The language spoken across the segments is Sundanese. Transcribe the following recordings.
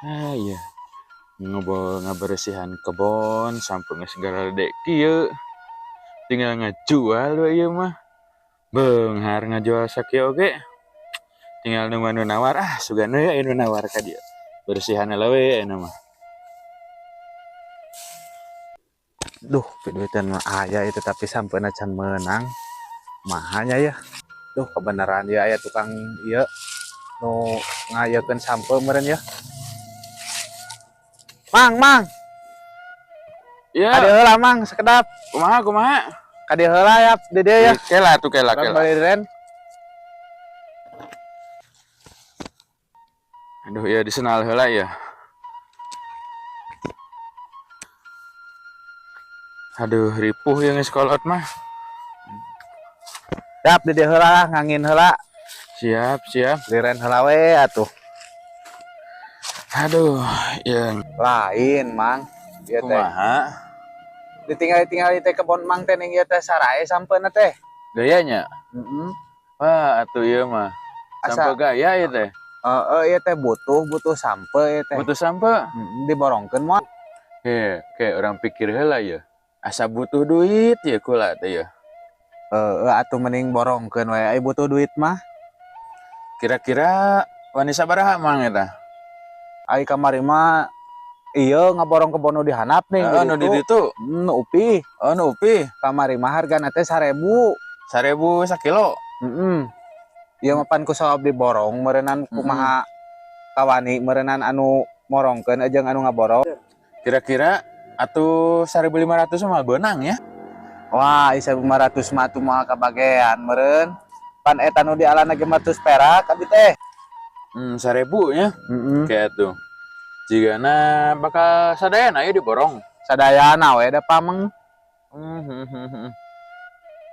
Ah iya. Ngobrol ngabersihan kebon sampai geus garede kieu. Tinggal ngajual we ieu mah. Beunghar ngajual sakieu oge. Tinggal nunggu anu nawar, ah sugan we aya nu nawar ka dieu. Bersihan heula we ayeuna mah. Duh, duitan mah aya itu tapi sampeuna can meunang. Mahanya ya. Duh, kebenaran ya aya tukang ieu nu ngayekeun sampeu meureun ya. Mang, mang, Ya, kadieu heula mang sakedap. Kumaha kumaha? Kadieu heula ya, di dieu ya. Kela tuh, kela Urang kela. balik ren. Aduh ya, disenal heula ya. Aduh, ripuh yang geus kolot mah. Siap, di dieu heula lah, ngangin heula. Siap, siap. Liren heula we atuh. Aduh, ya. Lain, Mang. Ieu teh. Kumaha? Ditinggal-tinggal teh kebon Mang teh ning ieu teh sarae sampeuna teh. Gayanya? Heeh. Wah, atuh ieu mah. Asa Sampeu gaya ieu teh. Heeh, ieu teh butuh butuh sampeu ieu teh. Butuh sampeu? Heeh, diborongkeun moal. He, kayak orang pikir heula ya. Asa butuh duit ya kula teh ya. Heeh, atuh mending borongkeun we ai butuh duit mah. Kira-kira wani sabaraha Mang eta? Ai kamari mah ieu ngaborong kebon nu di handap nih. Heeh, nu di ditu. Nu upi. Oh, nu upi. Kamari mah hargana teh 1000. 1000 sakilo. Heeh. Ieu mah pan ku sabab diborong meureunnan kumaha kawani meureunnan anu morongkeun jeung anu ngaborong. Kira-kira atuh 1500 mah beunang ya. Wah, 1500 mah atuh moal kabagean meureun. Pan eta nu di alana ge 500 perak abi teh. 1000 nya. Heeh. Kayak tuh. Jigana bakal sadayana ieu diborong. Sadayana we da pameng.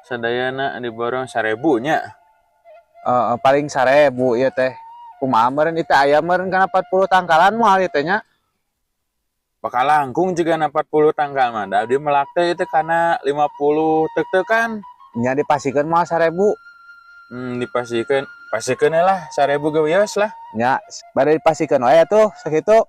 Sadayana diborong 1000 nya. Heeh, paling 1000 ieu teh. Kumaha meureun ieu teh aya meureun kana 40 tangkalan moal ieu teh nya. Bakal langkung juga 40 tangkal mah. Da abdi melak teh itu kana 50 tek-tekan. Nya dipasikeun moal 1000. Dipasikeun. Pasikeun lah 1000 ge wios lah. Nya bade dipasikeun wae atuh sakitu.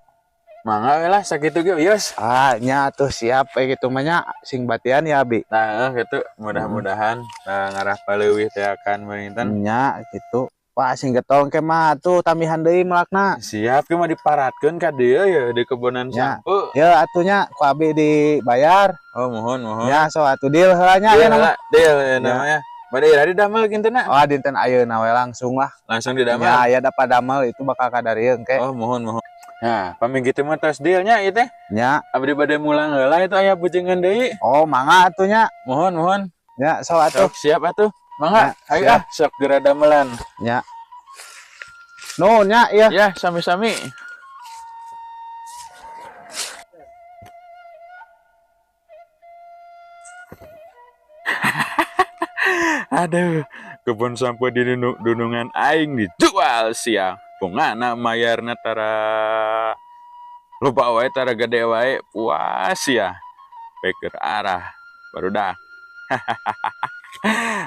Mangga we lah sakitu ge wios. Ah, nya atuh siap we kitu mah nya sing batian ya abi. Nah, gitu mudah-mudahan nah, ngarah paleuwih teh akan meureun. Nya gitu. Wah, sing getong ke mah atuh tambihan deui melakna. Siap ge mah diparatkeun ka dieu ya di kebonan Nya. sampeu. Ya atuh nya ku abi dibayar. Oh, mohon mohon. Nya so atuh deal heula nya Deal ya nama. lah, deal ya Ya. namanya. Bade ira didamel kintenna? Oh, dinten ayeuna we langsung lah. Langsung didamel. Nya aya dapat damel itu bakal kadarieu engke. Oh, mohon mohon. Nah, pami kitu mah tos dealnya ieu teh. Nya. Abdi bade mulang heula itu aya bujengan deui. Oh, mangga atuh nya. Mohon mohon. Nya so atuh. Sok siap atuh. Mangga, Ya, ayo siap. ah, sok geura damelan. Nya. Nuhun nya ieu. Ya, sami-sami. Aduh, kebun sampeu di dunungan aing dijual siang. Bungana mayarna tara loba wae, tara gede wae, puas ya. Peker arah barudak.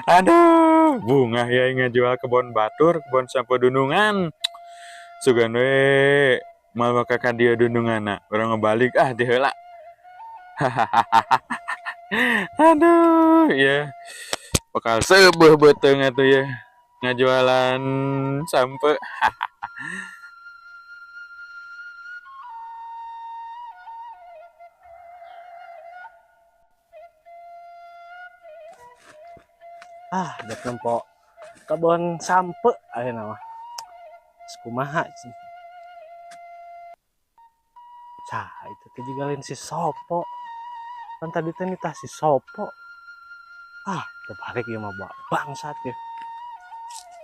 Aduh, bunga ya ngajual kebon batur, kebon sampeu dunungan. Sugan we moal bakal ka dieu dununganna. Urang ngebalik ah di heula. Aduh, ya. Bakal seubeuh beuteung atuh ya ngajualan sampeu. Ah, dek nempo kebon sampeu ayeuna mah. Kumaha sih? Cah, itu teh juga lain si Sopo. Kan tadi teh nitah si Sopo. Ah, terbalik ieu mah bangsat ya.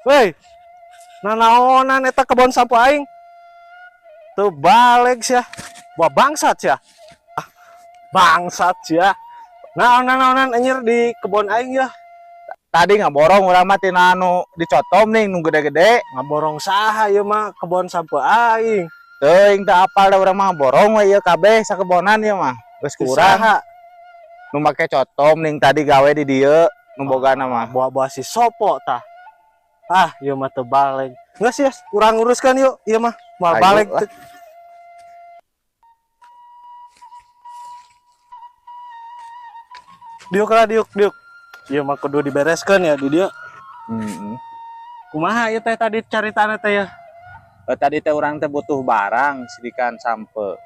Woi, nanaonan eta kebon sampeu aing? Tuh balik sia. Wah, bangsat sia. Ah, bangsat sia. Naon-naonan anjir di kebon aing ya? Tadi ngaborong urang mah tina anu dicotom nih nu gede-gede. Ngaborong saha ieu mah kebon sampeu aing? Teuing teu apal da urang mah borong we ieu kabeh sakebonan ieu mah. Geus kurang. Saha? Nu make cotom ning tadi gawe di dieu nu bogana mah. Buah-buah si Sopo tah. Ah, ieu mah teu balik. Geus ya, urang uruskan yuk. Ieu mah moal Ayo balik lah. Teu. Diuk lah, diuk, diuk. Ieu mah kudu dibereskeun ya di dieu. Heeh. Kumaha ieu teh tadi caritana teh ya? Eh, tadi teh urang teh butuh barang sidikan sampe.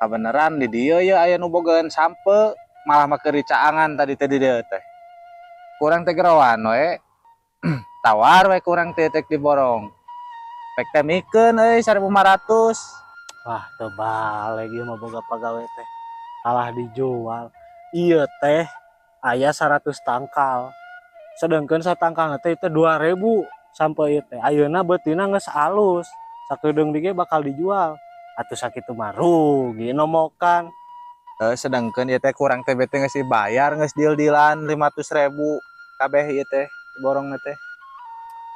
Kabeneran di dieu ya aya nu bogaeun sampe, malah mah keur dicaangan tadi teh di dieu teh. Kurang teh geroan we. Tawar we kurang teh tek diborong. Pek teh mikeun euy 1500. Wah, teu balik ieu mah boga pagawe teh. Kalah dijual. Ieu teh aya 100 tangkal. Sedangkan satangkalna teh itu 2000 sampai ieu teh. Ayeuna beutina geus alus. Sakedeung deui ge bakal dijual. Atuh sakitu mah rugi nomokan. Eh, sedangkan ieu teh kurang teh bete geus dibayar, geus deal-dealan 500.000 kabeh ieu teh diborongna teh.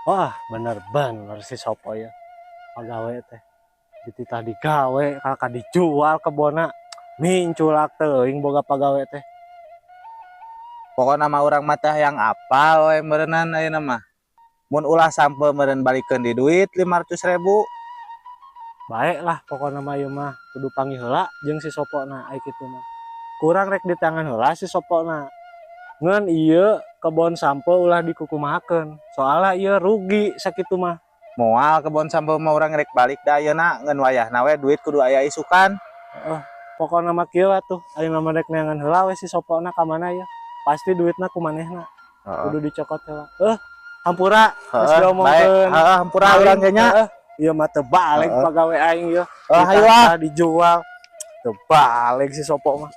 Wah, bener-bener si Sopo ya. Pagawe teh. Dititah digawe, kakak dijual kebona. Minculak teuing boga pagawe teh. Pokokna mah urang mah teh yang apal we meureunnan ayeuna mah. Mun ulah sampe meureun balikeun di duit 500.000. Baik lah pokokna mah ieu mah kudu panggih heula jeung si Sopona ai kitu mah. Kurang rek di tangan heula si Sopona. Ngan ieu kebon sampe ulah dikukumahakeun. Soalna ieu rugi sakitu mah. Moal kebon sampe mah urang rek balik da ayeuna, ngan wayahna we duit kudu aya isukan. Heeh, pokokna mah kieu atuh, ayeuna mah rek neangan heula we si Sopona ka mana ya. Pasti duitna ku manehna. Heeh. Kudu dicokot heula. Eh, hampura geus Heeh, diomongkeun. bae. Heeh, hampura urang ge nya. Heeh. Ieu mah teu balik Heeh. pagawe aing ieu. Oh, hayu ah. Dititah dijual. Teu balik si Sopo mah.